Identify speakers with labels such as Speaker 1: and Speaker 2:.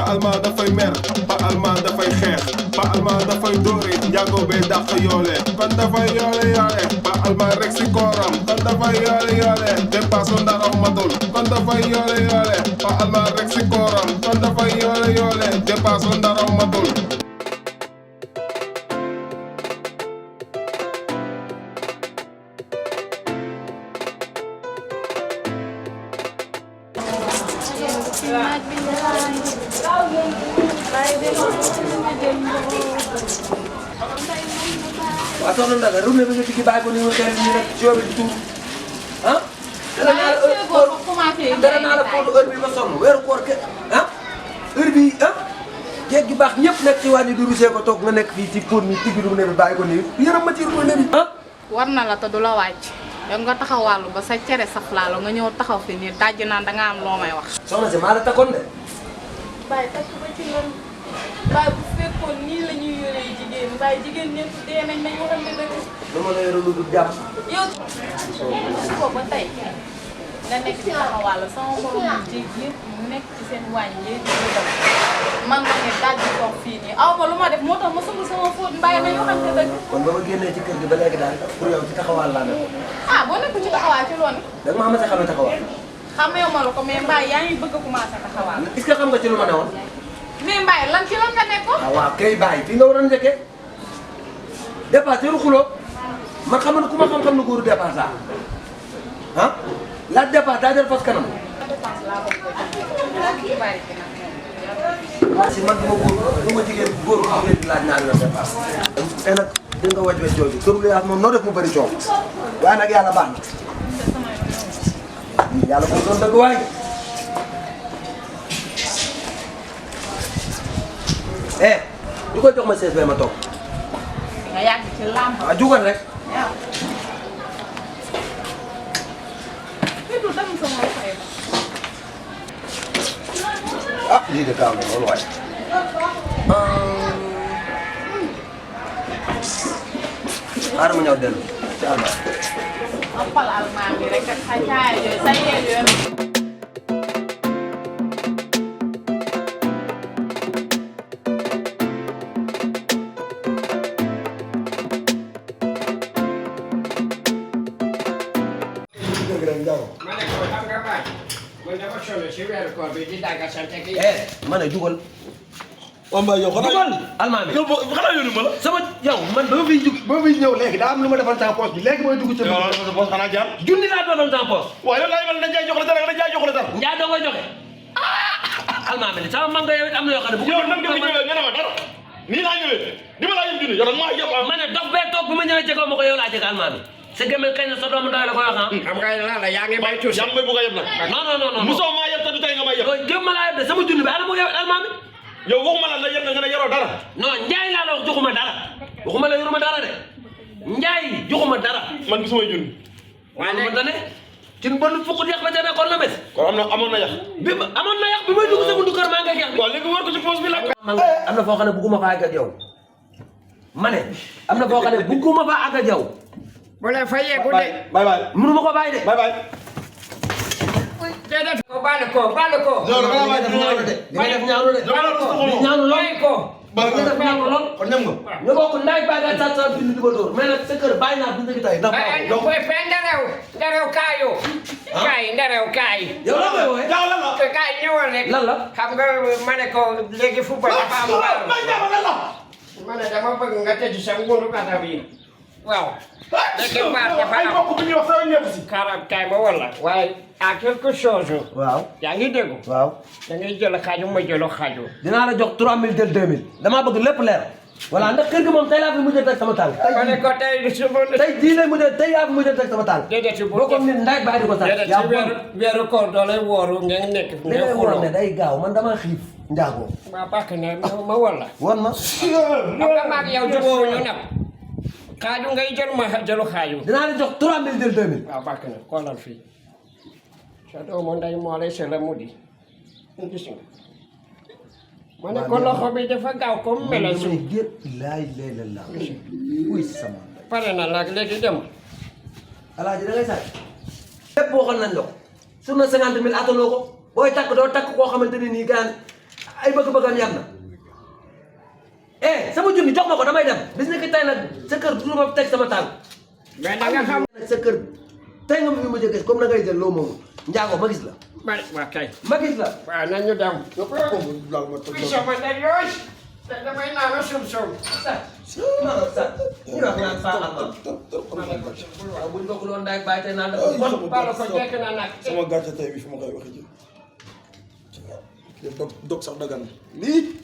Speaker 1: Pa Alma dafay mer Pa Alma dafay xeex Pa Alma dafay dóore njaago bee dàq yoole kon dafay yoole Pa Alma rek si kooram kon dafay yoole dépasse ndaraw matul kon dafay yoole Pa Alma rek si kooram kon dafay yoole dépasse ndaraw matul.
Speaker 2: waaw soxna Ndaga roune bi nga tigi bàyyi ko ni mu xel ni rek jóobe di tuur ah dara naa la foofu heure bi ma sonn weeru koor ke ah heure bi ah jeeg gi baax ñëpp nekk ci wàññi du rusee ko toog nga nekk fii ci pour mi tigi roune bi bàyyi ko nii yërëm ma ci roune bi ah
Speaker 3: war na la te du la wàcc yow nga taxawàllu ba sa cere saf laalo nga ñëw taxaw fi nii dajj naan da nga am loo may wax.
Speaker 2: soxna si maa la takkoon de
Speaker 3: Baye takk ba ci lan Baye bu fekkoon nii la ñuy yoree jigéen Baye jigéen ñëpp dee nañ nañ waxal ne dëgg.
Speaker 2: dama la yore lu dul jàmm.
Speaker 3: yow ko ba tey nga nekk ci taxawàllu sama morom jéeg yëpp mu nekk ci seen wàññi léegi ñu dem man ma ne dajj toog fii nii aw ma lu ma def moo tax ma sumb sama fóot Baye nañ waxal ne dëgg.
Speaker 2: kon ba ma génnee ci kër gi ba léegi daal pour yow ci taxawaal laa nekk.
Speaker 3: ah boo nekkul ci taxawaay ci loolu.
Speaker 2: da nga ma xamante ne taxawaal.
Speaker 3: xamee ma la ko mais Mbaye yaa ngi bëgg a commencé taxawaal.
Speaker 2: est-ce que xam nga ci lu ma ne woon.
Speaker 3: mais Mbaye lan ci lan nga nekkoon.
Speaker 2: ah waaw kay bàyyi fii nga waroon njëkkee dépassé ru xuloo man xam na ku ma xam-xam na góoru dépasse ah laaj dépasse daa del fas kanam. waaw si man du ma góor du ma jigéen góor jigéen di laaj ñaari yoon dépasse. te nag di nga waj waj jooju turu yaas moom noo def mu bëri coow waaye nag yàlla baax na yàlla ko doon dëgg waay. du ko jox ma sees bee ma toog.
Speaker 3: nga yàgg ci làmb.
Speaker 2: ah jugal rek.
Speaker 3: waaw. fii du dem sama xarit.
Speaker 2: ah lii de gaaw na loolu waay. xaaral ma ñëw dellu ci alma.
Speaker 3: appal almaan bi rek ak xacaay yooyu sa yeel yooyu.
Speaker 2: ma ne jugal.
Speaker 4: waaw Mbaye yow xanaa
Speaker 2: jugal almaa bi
Speaker 4: yow xanaa yónni ma la.
Speaker 2: sama yow man ba ma fiy jug ba ma fiy ñëw léegi daa am lu ma defoon sama poche bi léegi mooy dugg ci biir.
Speaker 4: yow sa poche xanaa jaar.
Speaker 2: junni laa doonoon sama poche.
Speaker 4: waaw yow laa yëgal dañ jaay jox la dara dañ jaay jox la dara.
Speaker 2: Ndiaye doo koy joxe. almaa bi sama man nga yow it am na yoo xam ne. bu ko
Speaker 4: yow nan nga fi ñëwee nga ne ma dara nii laa ñëwee di ma laa yëm junni yow nag maa yëpp
Speaker 2: ma ne dox bee toog bi ma ñëwee jegoo ma ko yow laa jeg almaa bi sa gémel kañ la sa doomu doy la ko wax ah.
Speaker 5: xam nga lan la yaa ngi may tuuti.
Speaker 4: yaa ngi may bugg a yëpp nag.
Speaker 2: non
Speaker 4: musoo maa yëpp te du tey nga may yëpp.
Speaker 2: jëm ma laa yëpp de sama junni bi ana mu yow almaa bi
Speaker 4: yow waxuma la yëpp nga ne yoroo dara.
Speaker 2: non Ndiaye laa la wax joxuma dara waxuma la yoruma dara de Ndiaye joxuma dara.
Speaker 4: man gisuma junni.
Speaker 2: waaye nag ma ne ci bon fukk yàq ba ca nekkoon la bés.
Speaker 4: kon amoon na yàq.
Speaker 2: bi ma amoon na yàq bi may dugg sa buntu kër maa ngi yàq bi.
Speaker 4: waaw léegi war ko ci poche bi la.
Speaker 2: am na foo xam ne bugguma fa àgg ak yow ma ne am na foo xam ne bugguma fa àgg ak yow.
Speaker 5: bu leen fa yeggu de.
Speaker 4: bye bye.
Speaker 2: mënuma ko bàyyi de.
Speaker 4: bye bye.
Speaker 5: déedéet ko baal ko.
Speaker 4: yow da nga
Speaker 2: def ñaanu de di nga def ñaanu de. ñaanu lool
Speaker 5: ko.
Speaker 2: ba nga def ñaanu lool.
Speaker 4: kon ñam nga.
Speaker 2: ñu bokk ndaay bàyyi nga tàtt sa bind di ba dóor mais nag sa kër bàyyi naa bind gi tey ndax
Speaker 5: donc koy fe nderew kaayo. kaay nderew kaay.
Speaker 2: yow la koy wooye
Speaker 4: jaaw lan la.
Speaker 5: kaay ñëwal rek.
Speaker 2: lan la
Speaker 5: xam nga ma ne ko léegi football dafa am baax.
Speaker 4: lan la.
Speaker 5: ma ne dama bëgg nga tëj sa ngunu kata bi waaw. léegi baat dafa
Speaker 4: ay
Speaker 5: am.
Speaker 4: mbokk bi ñuy wax sama ñëpp si.
Speaker 5: karab kaay ma wala. waaye à quelque chose.
Speaker 2: waaw
Speaker 5: yaa ngi dégg.
Speaker 2: waaw
Speaker 5: da ngay jël xaaju ma jël xaaju.
Speaker 2: dinaa la jox 3000 jël 2000 damaa bëgg lépp leer voilà ndax kër gi moom tey laa fi mujjee teg sama tànk
Speaker 5: ma ne ko tey suba.
Speaker 2: tey jii lay mujjee tey laa fi mujjee teg sama tànk
Speaker 5: déedéet ci
Speaker 2: boo ko nit ndaay bàyyi di ko sax
Speaker 5: déedéet
Speaker 2: yaa
Speaker 5: ci
Speaker 2: bon
Speaker 5: weeru koor doole wooru ngeen nekk.
Speaker 2: li ngay waroon ne day gaaw man damaa xiif njaago
Speaker 5: waa bàkk ne ma wala.
Speaker 2: wan ma
Speaker 5: xam nga maag yow jubóowuñu nag. xaaju ngay jël ma jëlu xaaju.
Speaker 2: dinaa la jox 3000 jël 2000
Speaker 5: waaw bàkk na xoolal fii. sa doomu ndey moo lay sela mu di. gis nga. ma ne ko loxo bi dafa gaaw comme mela su.
Speaker 2: laay lay la la uy sama ndey
Speaker 5: pare na nag léegi dem.
Speaker 2: alaaji da ngay sàcc lépp waxoon nañ la ko sur na 50 000 attanoo ko booy takk doo takk koo xamante ne nii gaan ay bëgg-bëggam yam na sama junni jox ma ko damay dem bis ni ki tey nag sa kër du ma teg sama tànk
Speaker 5: mais da nga xam
Speaker 2: sa kër tey nga ma fi mujj a gis comme na ngay jël loo moomu njaago ma gis la
Speaker 5: waa kay
Speaker 2: ma gis la
Speaker 5: waaw nañu dem ay sama ndey yooyu te damay naan a sum
Speaker 2: ñu wax naan Faa Alma waaw buñ bokk loon daay bàyyi tey naan dafa bon
Speaker 5: bala ko jekk na nag
Speaker 6: sama gàcce tey bi fi ma koy waxee ji dog sax dagan lii